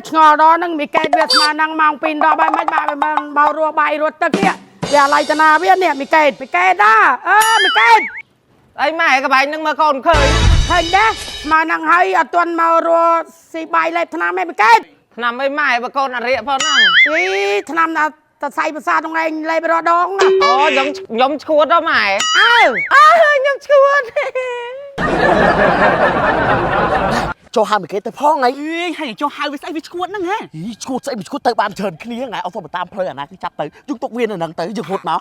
ឆ្ងល់ដល់ហ្នឹងមីកេតវាស្មើនឹងម៉ោង2 10ហើយមិនបាក់វាមករស់បាយរស់ទឹកនេះវាអាឡ័យតាណាវានេះមីកេតមីកេតណាអើមីកេត អីម៉ែកបែងហ្នឹងមើលកូនឃើញ ឃើញដែរស្មើនឹងហើយអត់ទាន់មករស់ស៊ីបាយលេបថ្នាំឯងមីកេត ឆ្នាំអីម៉ែបើកូនអរិយផងហ្នឹង ពីថ្នាំណាតសៃប្រសាទក្នុងឯងលេបរដងណា អូខ្ញុំខ្ញុំឈួតដល់ម៉ែ អើ អើខ្ញុំឈួត ចូលហៅមីកេតទៅផងហី អីហើយចូលហៅវាស្អីវាឈួតហ្នឹងហ៎ ហីឈួតស្អីមិនឈួតទៅបានច្រើនគ្នាថ្ងៃអត់ទៅតាមផ្លូវអាណាគឺចាប់ទៅយើងទុកវានៅហ្នឹងទៅយើងហត់មក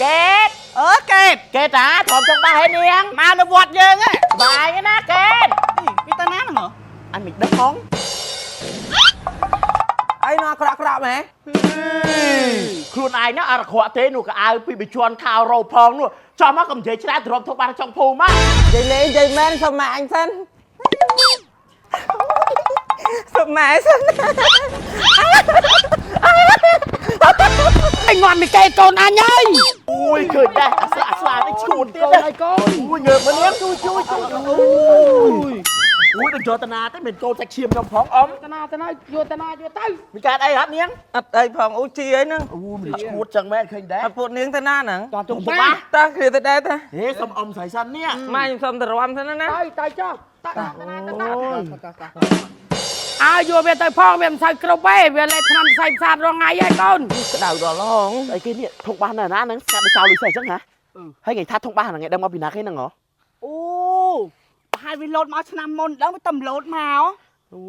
កេត អឺកេត កេតតាព្រមចង់បាស់ហេនាង មកនៅវត្តយើងហ៎ បាយណាកេត វាទៅណាហ្នឹងហ៎ អញមិនដឹងផង អីណោះក្រក់ក្រក់ម៉ែ ខ្លួនឯងណាអត់អាក្រក់ទេនោះក៏អៅពីបជន់ខោរោផងនោះចោះមកកុំនិយាយច្រើនទ្រាំធំបានចុងភូមិមក និយាយលេងនិយាយមែនសុំម៉ែអញសិនសុំម៉ែសិន ឯងងាន់មីកេតកូនអញហើយ អូយឃើញដែរអាស្លាអាស្លានេះឈួតទៀត កូនហើយកូន អូយងើបមកនាងជួយជួយជួយអូយដល់យកតាណាទេមិនកូនសាច់ឈាមខ្ញុំផងអ៊ំ តាណាតាណាយកតាណាយកទៅ មានកើតអីអត់នាង អត់អីផងអូជីអីហ្នឹង អូមិនឈួតចឹងមែនឃើញដែរ អត់ពួកនាងទៅណាហ្នឹង តជុំបា តើគ្នាទៅដែរតា ហេសុំអ៊ំស្រីសិននេះ ម៉ែខ្ញុំសុំទៅរាំសិនណា ទៅទៅចុះទៅតាណាតាណាអើយកវាទៅផងវាមិនសូវគ្រប់ទេវាលេបថ្នាំសៃផ្សាតរងថ្ងៃហើយកូន ក្តៅដល់ហង អីគេនេះធុងបាសនៅណាហ្នឹងស្កាត់ទៅចោលលុយសេះចឹងហ៎ហើយគេថាធុងបាសហ្នឹងគេដឹងមកពីណាគេហ្នឹងហ៎ អូប្រហែលវាលោតមកឆ្នាំមុនដឹងវាតំលោតមក អូ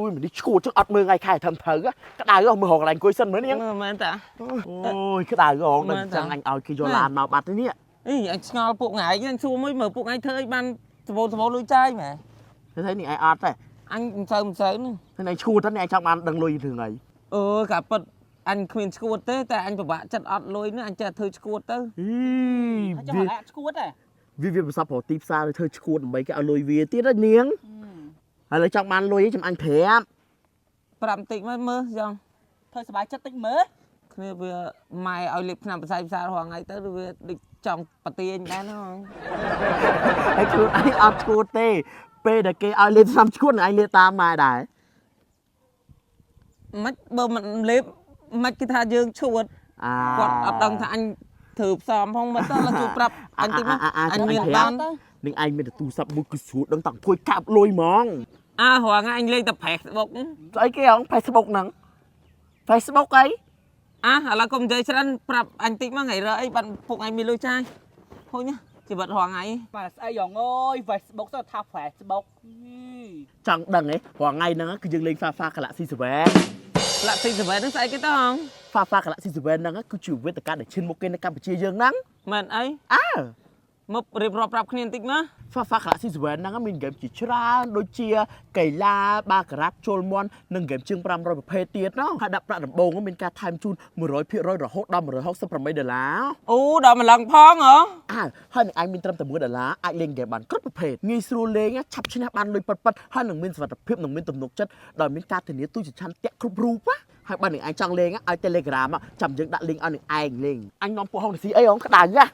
យមិននេះឈួតចឹងអត់មើលថ្ងៃខែធំត្រូវក្តៅមើលរកកន្លែងអង្គុយសិនមើលនាង មែនតា អូយក្តៅហងដល់ចឹងអញឲ្យគេយកឡានមកបាត់នេះ អីអញឆ្ងល់ពួកថ្ងៃអញសួរមួយមើលពួកថ្ងៃធ្វើអីបានសបោសបោលុយចាយម៉ែ ទេនេះឯងអត់ទេ អញមិនសូវមិនសូវហ្នឹង នេះឯងឈួតទៅនេះឯងចង់បានដឹងលុយរឿងអី អឺកាពិតអញគ្មានឈួតទេតែអញពិបាកចិត្តអត់លុយនេះអញចេះធ្វើឈួតទៅ អី ហើយចុះអត់ឈួតទេ វាវាប្រសពប្រទីផ្សារធ្វើឈួតដើម្បីគេឲ្យលុយវាទៀតណានាងហើយលើចង់បានលុយចាំអញប្រាប់ ប្រាប់បន្តិចមើលមើលចង់ ធ្វើសុបាយចិត្តតិចមើល គ្នាវាម៉ែឲ្យលេបឆ្នាំផ្សាយផ្សាររាល់ថ្ងៃទៅវាដូចចង់ប្រទាញដែរហ្នឹង ហើយខ្លួនឯងអត់ឈួតទេពេលដែលគេឲ្យលេបឆ្នាំឈួតឯងលេបតាមម៉ែដែរ មិនបើមិនលេបមិនគេថាយើងឈួត អា គាត់អត់ដឹងថាអញធ្វើផ្សំផងមិនទៅឡើយជួយប្រាប់អញតិចមកអញមានបានទៅ នឹងឯងមានតែទូរស័ព្ទមួយគឺស្រួលដឹងតាំងអង្គុយកាប់លុយហ្មង អើរាល់ថ្ងៃអញលេងតែ Facebook ស្អីគេហង Facebook ហ្នឹង Facebook អី អ่ะឥឡូវកុំនិយាយច្រើនប្រាប់អញតិចមកថ្ងៃរើអីបានពុកអញមានលុយចាយហូចណាជីវិតរាល់ថ្ងៃ បាទស្អីយ៉ងអើយ Facebook ទៅថា Facebook ចង់ដឹងហ៎រាល់ថ្ងៃហ្នឹងគឺយើងលេង Fafa Galaxy 7 លាក់ស៊ី7ហ្នឹងស្អីគេទៅហង Fafa Galaxy 7ហ្នឹងគឺជាវេទិកាដែលឈានមុខគេនៅកម្ពុជាយើងហ្នឹង មែនអី អើ មករៀបរាប់ប្រាប់គ្នាបន្តិចមក Fafa Galaxy 7ហ្នឹងមានហ្គេមជាច្រើនដូចជាកីឡាបាការ៉ាត់ជលមាន់និងហ្គេមជាង500ប្រភេទទៀតណោះហើយដាក់ប្រាក់ដំបូងមានការថែមជូន100%រហូតដល់168ដុល្លារ អូដល់ម្លឹងផងហ៎ អើហើយនឹងឯងមានត្រឹមតែ1ដុល្លារអាចលេងហ្គេមបានគ្រប់ប្រភេទងាយស្រួលលេងឆាប់ឈ្នះបានលុយប៉ិតៗហើយនឹងមានសុវត្ថិភាពនិងមានទំនុកចិត្តដោយមានការធានាទូចឆន្ទៈគ្រប់រូបណាហើយបើនឹងឯងចង់លេងឲ្យ Telegram ចាំយើងដាក់ link ឲ្យនឹងឯងលេងអញនាំពួកហងទៅស៊ីអីហងក្តៅណា